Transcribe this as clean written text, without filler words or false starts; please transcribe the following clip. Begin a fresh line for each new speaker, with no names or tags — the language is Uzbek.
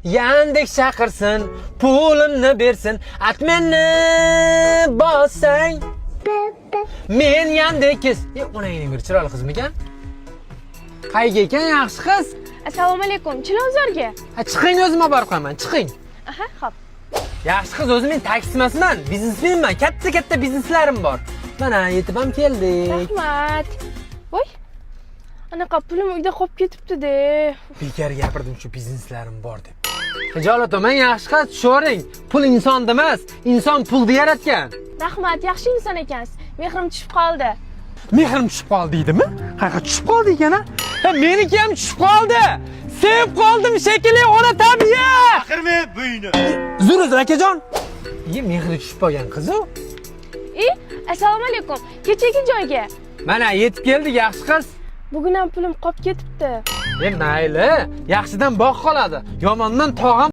Yandex chaqirsin, pulimni bersin, отмена bossang. Men Yandex. E, onangning bir chiroyli qizmikan? Qayga ekan yaxshi qiz?
Assalomu alaykum. Chilonzorga.
Ha, chiqing, o'zim olib borib qo'yaman, chiqing.
Aha, xo'p.
Yaxshi qiz, o'zim men taksi emasman, biznesmenman. Katta-katta bizneslarim bor. Mana yetib ham keldik.
Rahmat. Voy. Anaqa pulim uyda qolib ketibdi-da.
Bekor gapirdim shu bizneslarim bor deb. Xijolat bo'lmang, yaxshi qiz, tushavering. Pul insonni emas, inson pulni yaratgan.
Rahmat, yaxshi inson ekansiz. Mehrim tushib qoldi.
Mehrim tushib qoldi deydimi? Qayerga tushib qoldi ekan, ha? Ha, meniki ham tushib qoldi. Sevib qoldim shekilli, ona tabiat.
Chaqirma buyni.
Uzr, uzr, akajon. Iye, mehri tushib qolgan qiz u.
E, assalomu alaykum. Kechagi joyga.
Mana yetib keldik, yaxshi qiz.
Bugun ham pulim qolib ketibdi.
E, mayli, yaxshidan bog' qoladi, yomondan tog' ham.